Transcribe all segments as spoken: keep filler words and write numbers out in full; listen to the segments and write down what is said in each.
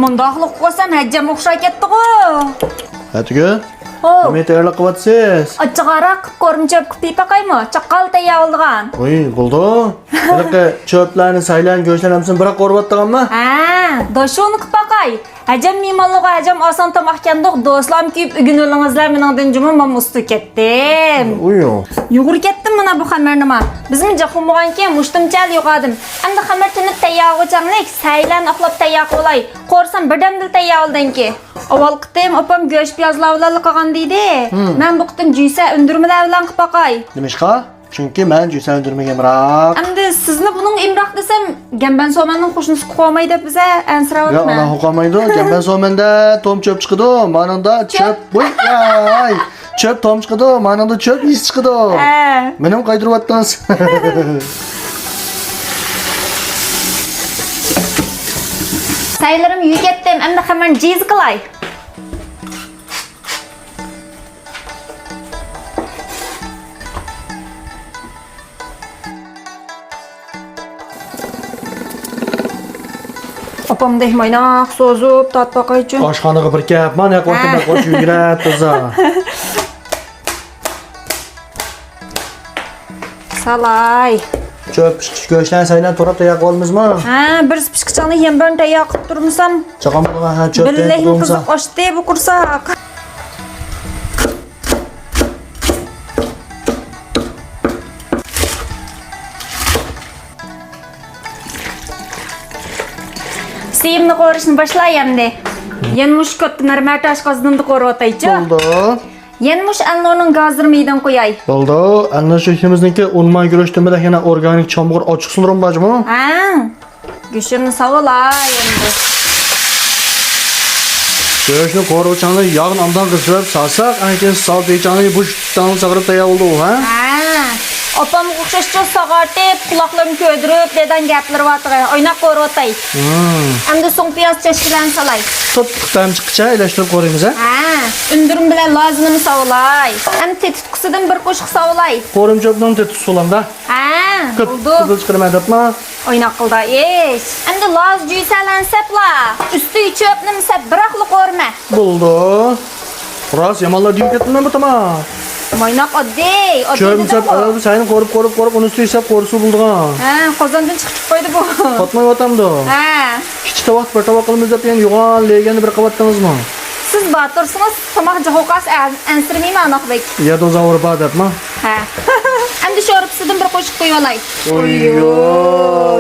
مۇنداقلا قىلسام ھەجەم ئوخشاپ كەتتىغۇ. ئەتىگۈل، ھو. نېمە تەييارلىق قىلىۋاتىسىز؟ ئاچچىق ھاراق، قورۇما چۆپ قىلىپ پىيپاقايمۇ؟ چاققال تەييار بولىدىغان. ئۇي، بولىدۇ. ھېلىقى چۆپلەرنى، سەيلەرنى، گۆشلەرنى ھەممىسىنى بىراق قورۇۋاتىدىغانما؟ ھە، داشۇنى قىلىپ باقاي. ھەجەم مېھمانلىرىغا ھەجەم ئاسان تاماق ئىكەندۇق، دوستلارمۇ كۆيۈپ ئۆگىنىۋېلىڭىزلەر مېنىڭدىن جۇمۇ، مەن ئۇستا كەتتىم. ئۇيۇ. يۇغۇرۇپ كەتتىم مانا بۇ خەمىرنىمۇ. بىزمۇ جاقۇمىغانكەن، مۇشتۇمچە يوغادىم. ئەمدى خەمىر تېمىپ تەييار بولغۇچاڭلىك، سەيلەرنى ئاقلاپ تەييار قىلاي. قورسام بىردەمدىلا تەييار بولدىكەن. ئاۋۋال قېتىم ئاپام گۆش پىيازلار بىلەن قىلغان دېدى. ھىم. مەن بۇ قېتىم جۈسە ئۈندۈرمىلەر بىلەن قىلىپ باقاي. نېمىشقا؟ چۈنكى مەن جۈسە ئۈندۈرمىگە ئامراق. ئەمدى سىزنى بۇنىڭغا ئامراق دېسەم، گەنبەن سومەننىڭ قوشنىسى قويماي دەپ بىزە ئەنسىرەۋاتىمەن. ياق، ئۇنىڭغا قويمايدۇ. گەنبەن سومەندە توم چۆپ چىقىدۇ، مانىڭدا چۆپ. چۆپ. ۋاي، ۋاي. چۆپ توم چىقىدۇ، مانىڭدا چۆپ يىس چىقىدۇ. ھە. مېنىمۇ قايتۇرۇۋەتتىڭىز. سەيلىرىم يۇيۇپ كەتتىم، ئەمدى خەمىرنى جىز قىلاي. ئاپامدەك مايناق سوزۇپ تارتىپ باقايچۇ. ئاشخانىغا بىر كەپ، مانا ياق ۋاقتىم ھە. بار، قوش يۈگۈرە تازا. سالاي. چۆپ پىشقىچە گۆشلەرنى سەيلەن توراپ تەييار قىلىۋالىمىزمۇ؟ ھە، بىرسى پىشقىچاڭنى يەنە بىرنى تەييار قىلىپ تۇرمىسام. چاقام بولغان، ھە، چۆپ بىللە تەييار قىلىپ قىزىق ئاشتى بۇ قورساق. سىيىمنى قورۇشنى باشلاي ئەمدى. يەنە مۇشۇ كاتتا مەرمەر تاش قازىنىمدا قورۇۋاتايچۇ. بولدى. يەنە مۇشۇ ئەلنۇرنىڭ گازىرى مېيدىن قوياي. بولدى. ئەلنۇر شېھىمىزنىڭكى ئۇن ماي گۈرۈچ دېمىدەك يەنە ئورگانىك چامغۇر ئاچچىق سۇلىرىمۇ بار جۇمۇ. ھە. گۆشۈمنى ساۋۇلاي ئەمدى. گۆشنى قورۇغۇچاڭنى ياغنى ئامدان قىزدۇرۇپ سالساق، ئاندىن كېيىن سالدىچاڭنى بۇ تاڭ ساغرىپ تەييار بولدى ئۇ، ھە؟ ھە. ئاپامغا ئوخشاشچۇ ساغارتىپ، قۇلاقلىرىنى كۆيدۈرۈپ، دېگەن گەپلىرى بارتىغۇ. ئويناپ قورۇۋاتاي. ھىم. ئەمدى سوڭ پىياز چەشكىلەرنى سالاي. تۇت تەم چىققىچە ئىلەشتۈرۈپ قورۇيمىز، ھە؟ ھە. ئۈندۈرمە بىلەن لازىنىمۇ ساۋۇلاي. ھەم تېتىتقۇسىدىن بىر قوشۇق ساۋۇلاي. قورۇما چۆپنىڭ تېتىتقۇسى بولامدا؟ ھە، بولدى. قىزىل چىقىرىمەن دەپما؟ ئويناق قىلدا ئىش. ئەمدى لاز جۈسەلەنسەپلا، ئۈستى چۆپنىمسەپ بىراقلا قورۇمە. بولدى. راست يامانلا دېيىپ كەتتىم مەن بۇ تاما. مايناق ئاددىي، ئاددىي چۆپنىمسەپ دېدىمغۇ. ئەۋەل سەينى قورۇپ، قورۇپ، قورۇپ، ئۇنى ئۈستى سەپ قورۇسۇ بولىدىغان. ھە، قازاندىن چىقىپ قويدى بۇ. قاتمايۋاتامدۇ؟ ھە. كىچىك تاۋاق بىر تاۋاق قىلىمىز دەپ دېگەن يوغان لېگەننى بىر قىلىۋاتتىڭىزمۇ؟ سىز باتۇرسىڭىز، تاماق جاقۇقاس ئەنسىرىمەيمەن ئاناق بەك. يەدە زاۋۇر بار دەپما؟ ھە. ئەمدى شورپىسىدىن بىر قوشۇق قويۇۋالاي. ئوييو.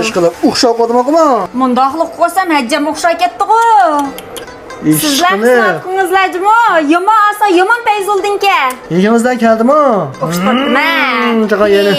ئىشقىلىپ ئوخشاپ قالدىمۇ؟ مۇنداقلا قويسام ھەجەم ئوخشاپ كەتتىغۇ. سىزلەر ئىشقىلىپ. سىناپ قىلىڭىزلار جۇمۇ. يامان ئاسا يامان پەيزۇلدىنكى. يېگىڭىزلەر كەلدىمۇ؟ ئوخشاپ قاپتىمەن. ھىم، چاقا يەنە.